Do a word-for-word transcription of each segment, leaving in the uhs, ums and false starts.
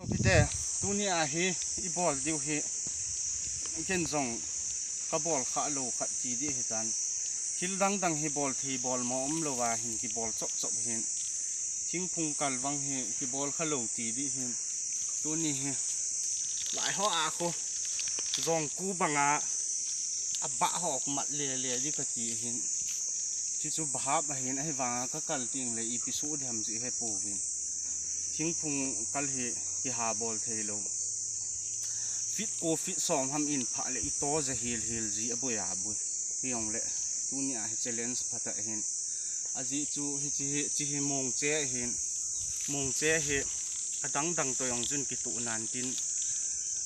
Hite, tuni a hi i bol diu hi, ken jong ka bol kha lou khat ti di hitan. Thil dang dang hi bol thei bol mo um lou a hin ki bol chop chop hin. Thingphung kal vang hi ki bol kha lou ti di hin. Tuni hi lai ho a khu jong ku banga a ba ho ku mat le le di ka ti hin. Chi chu bahap a hin ahi vanga ka kal ting le ipi su di ham chi he pu vin. Thingphung kal hi ki ha bol thei lou. Fit ko fit som ham in pha le i to ja hil hil ji a bui a bui. Hi jong le tuni a hi challenge pha ta hin. A ji chu hi chi hi, chi hi mong che hin. Mong che hi a dang dang to jong chun ki tu nan tin.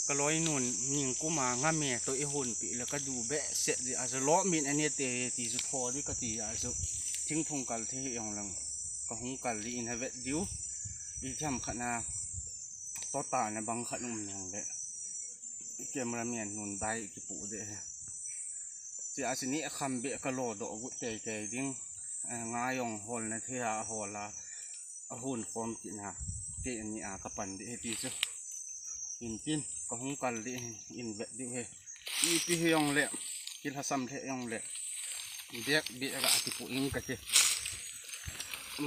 Ka loi nun ning kuma nga me to i hun pi le ka du be set di a chu lo min a ne te ti chu tho di ka ti a chu. Thingphung kal thei hi jong lang. Ka hung kal di in ha vet diu. I thiam khat na to ta na bang khat um nang le. Cameraman nun dai ki pu de. Chi a chi ni a kham be ka lo do gu tei tei ding. Eh, nga jong hol na thei a hol a. A hun khom ki na. Te ni a ka pan di he ti chu. In tin ka hung kal di in vet di he. Ipi hi jong le. Ki lhasam le jong le. Bek bek a ki pu ing ka ti.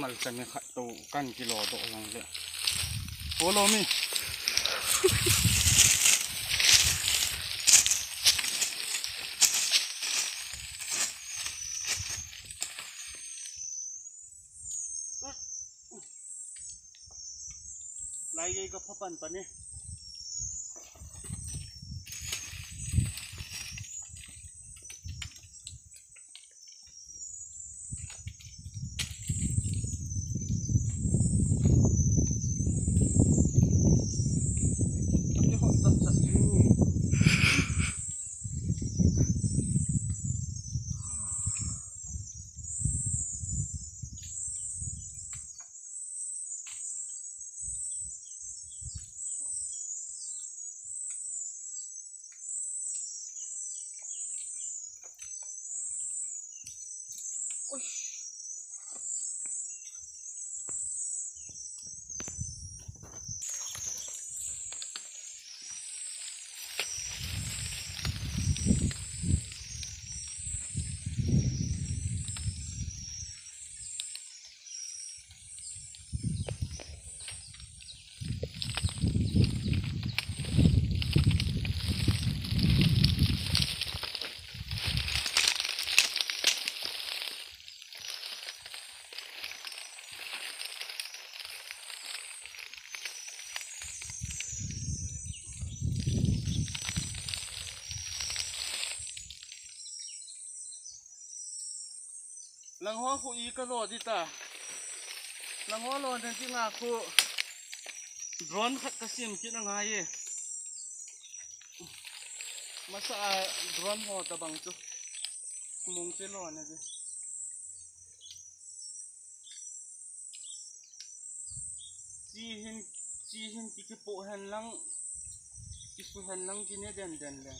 Malcha mi khat to kan ki lo do jong le. Follow me. Lai gei ka pha pan pan e. Lang ho khu i ka lo di ta. Lang ho lo na di nga khu drone khat ka sim kit na ngai e. Masa a drone ho ta bang chu. Mong che lo na di. Chi hin, chi hin ki kipu hen lang, ki su hen lang ki ne den den le.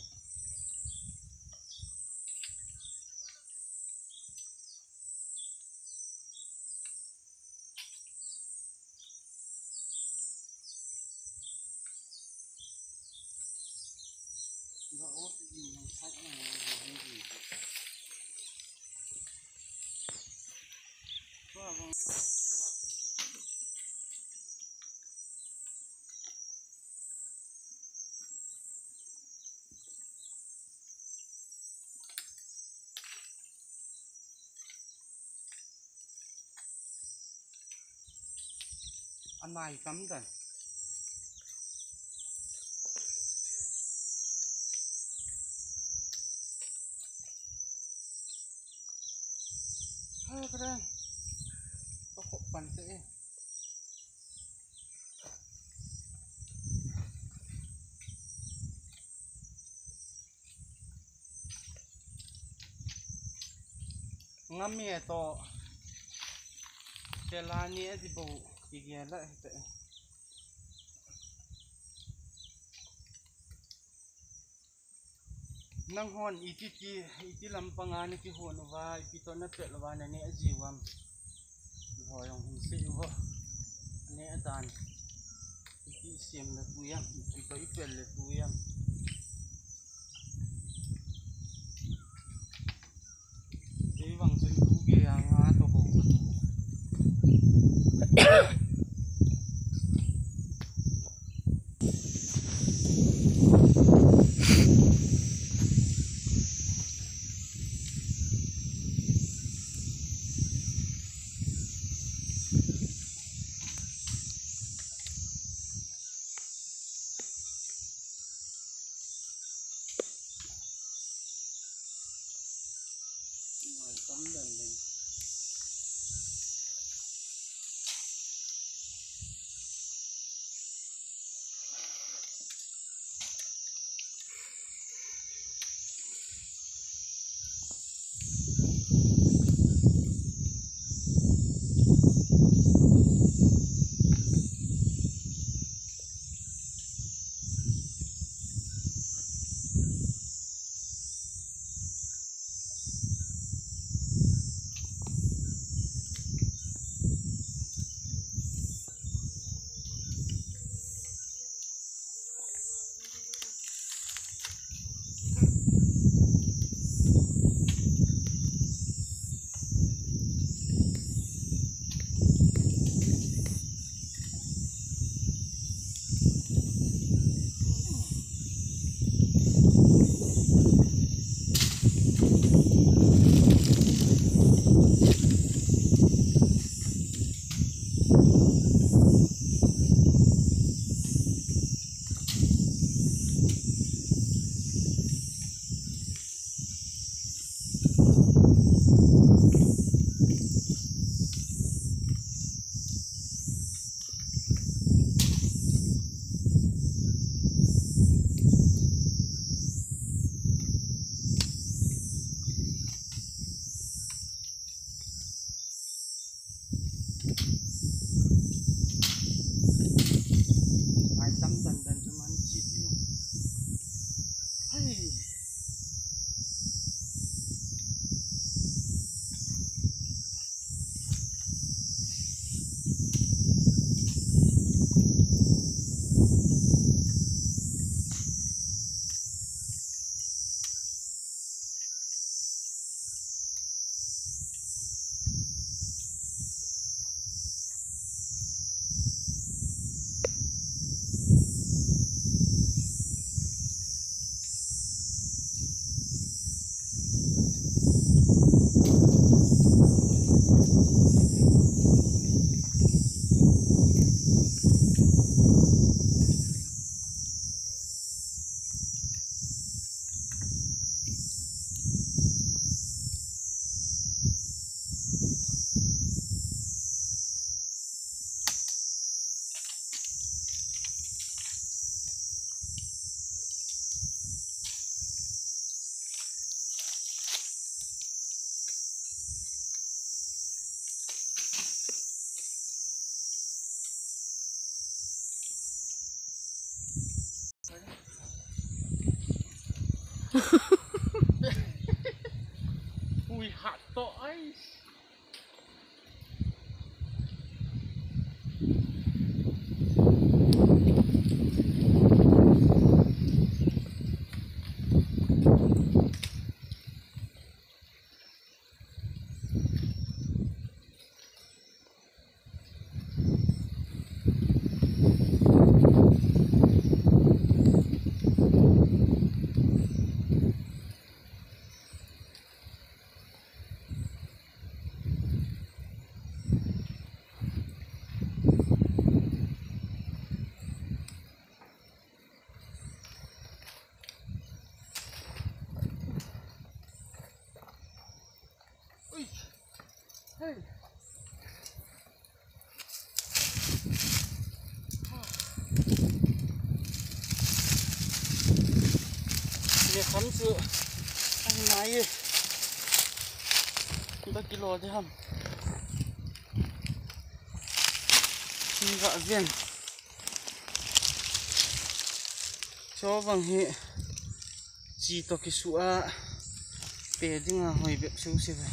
Anai tam dan. Hai keren. Pokok pantai. Ngam e to. Tela ni a di bo. Ki gel a hite. Nanghon iti ti, iti lampanga na kihon uva, ipi to na pet uva, na ne a ji uvam. Ho jong hin sei uvo. Ne a dan. Iti Siam le tu yam, tu pa i pel le tu yam. Ei vang chun tu ge a nga to ho ka tu. Ai tam dan dan chu man chi ti. Hai. Ui, hat to ai. Ui. Hey. Ye kham chu. Ai mai ye. Da kilo de ham. Ni ga ven. Cho vang hi chi to kisu a pe dinga hoi bep su se ve.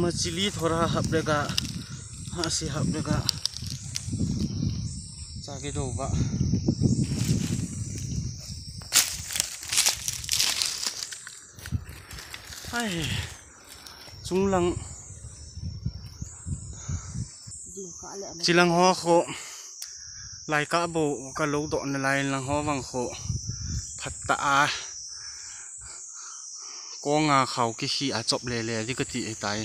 Machili thora hap le ga Asi hap le ka. Sa ke do ba. Ai. Chunglang. Chilang ho kho. Lai ka bo ka lo do na lai lang ho vang kho. Phat ta a. Konga khau ki khi a chop le le di ka ti e tai.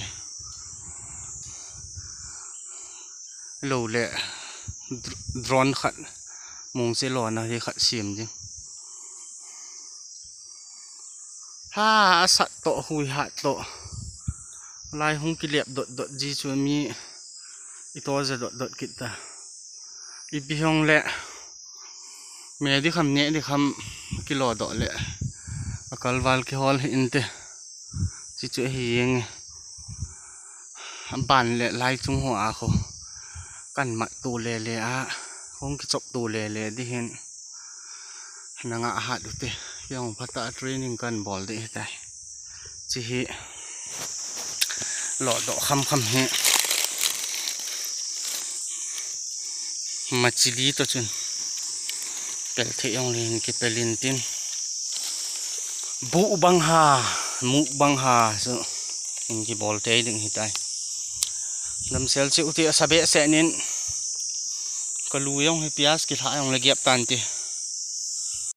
Lo le dr- drone khat mong se lo na hi khat sim di. Ha a sat to hui hat to. Lai hung ki lep dot dot ji chu mi i to ze dot dot kit ta. I pi hong le me di kham ne di kham ki lo do le. A kal val ki hol hi in te. Chi chu hi yeng. Ban le lai chung ho a kho. Kan mat tu le le a. Hung ki chop tu le le di hin. Na nga hat u te. Yong phat ta training kan bol di tai. Chi hi. Lo do kham kham hi. Machili to chun. Pel thei jong le hin ki pel in tin. Bu bang ha, mu bang ha, so. In ki bol thei ding hi tai. Dam sel chi u ti a sa be se nin. Ka lu jong hi pias ki lha jong le giap tan ti.